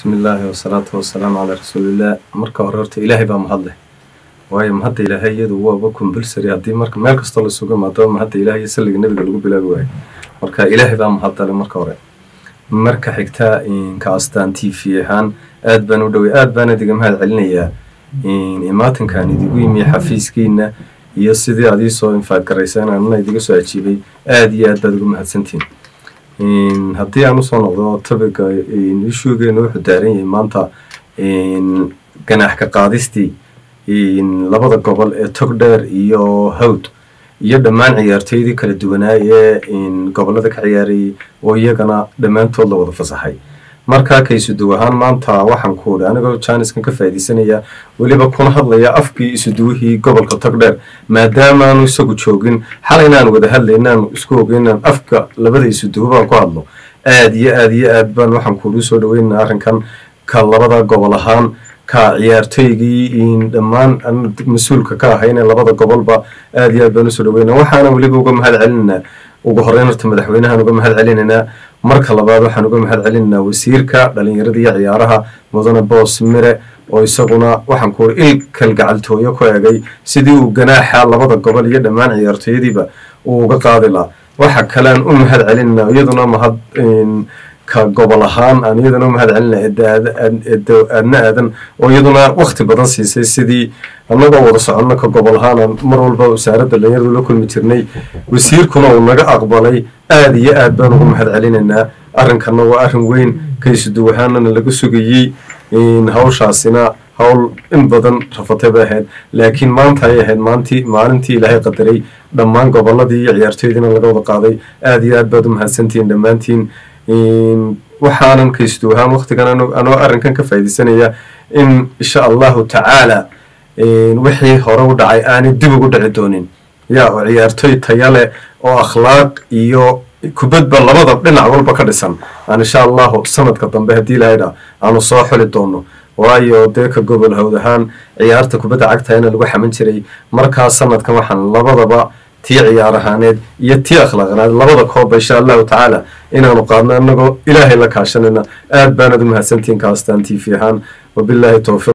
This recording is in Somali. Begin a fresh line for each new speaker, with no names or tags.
Bismi illaahi wasalaatu wasalaamu calaa rasuulillaah. Marka hore horta Ilaahay baa mahadleh, waayo mahadda Ilaahay iyadu waaba compulsory. Haddii marka meel kastoo la sugo maadaba mahadda Ilaahay iyo salliga Nebiga lagu bilaabi waayo, marka Ilaahay baa mahadale marka hore. Marka xigta, ka Astaan TV ahaan aad baan u dhoway, aad baan idiga mahad celinayaa imaatinkaan idigu yimi xafiiskiina iyo sidii aad iisoo invite garayseen anna idiga soo ajiibay. Aad iyo aad baad ugu mahadsantihin. Haddii aan usoo noqdo topic-ga, issue-geenu wuxuu daaran yahay maanta ganaax ka qaadistii labada gobol ee Togdheer iyo Hawd iyo dhammaan ciyaartooydii kala duwanaa ee gobolada ka ciyaarayay oo iyagana dhammaantood la wada fasaxay. Markaa ka isuduw ahaan maanta waxaan ku udhi, anigoo chance-kan ka faa'iidaysanaya, weliba kuna hadlaya afkii isuduwihii gobolka Togdheer, maadaamaanu isagu joogin, xalaynaan wada hadlaynaan isku ogeynaan afka labada isuduwo baan ku hadlo. Aad iyo aad iyo aad baan waxaan kuugu soo dhaweynaa arrinkan ka labada gobol ahaan, ka ciyaartoygii dhammaan mas-uulka ka ahayna labada gobolba aad iyo aad baan usoo dhaweynaa. Waxaana weliba uga mahad celinaynaa, ugu horeyn horta madaxweynahan uga mahad celinaynaa. Marka labaad waxaan uga mahad celinaynaa wasiirka dhalinyarada iyo ciyaaraha, mudane Boos Mire, oo isaguna waxaan ku il kalgacaltooyo ku egay sidii uu ganaaxa labada gobol iyo dhammaan ciyaartooyadiiba uu uga qaadi lahaa. Waxa kalean u mahad celinaynaa iyaduna mahad ka gobol ahaan aan iyaduna u mahad celinaa Aadna Aadan, oo iyaduna wakti badan siisay sidii annagoo wada soconno ka gobol ahaan aan mar walba wasaaradda dhalinyaradu la kulmi jirnay, wasiirkuna uu naga aqbalay. Aada iyo aad baan ugu mahad celinaynaa. Arrinkanna waa arrin weyn, kaysuduw ahaanana laga sugayey. Hawshaasina hawl in badan rafatay bay ahayd, laakiin maanta ayay ahayd maantii maalintii Ilaahay qadaray dhammaan gobolladii iyo ciyaartooydiina laga wada qaaday. Aada iyo aad baad u mahadsantihiin dhammaantiin. Waxaanan kaysuduw ahaan waqtigan anoo arrinkan ka faa'iidaysanaya in insha Allahu tacaala wixii hore u dhacay aanay dib ugu dhici doonin, yaa oo ciyaartooy taya leh oo akhlaaq iyo kubadba labada dhinac walba ka dhisan aan insha Allahu sanadka dambe haddii Ilahay dha aanu soo xuli doono. Waayo dee ka gobol Hawd ahaan ciyaarta kubadda cagtayna lagu xaman jiray. Markaa sanadkan waxaan labadaba, tii ciyaar ahaaneed iyo tii akhlaaqaneed, labada koobba insha Allahu tacaala inaanu qaadno annagoo Ilaahay la kaashanayna. Aad baanad u mahadsantihiin ka Astaan TV ahaan. Wabilaahi towfiiq.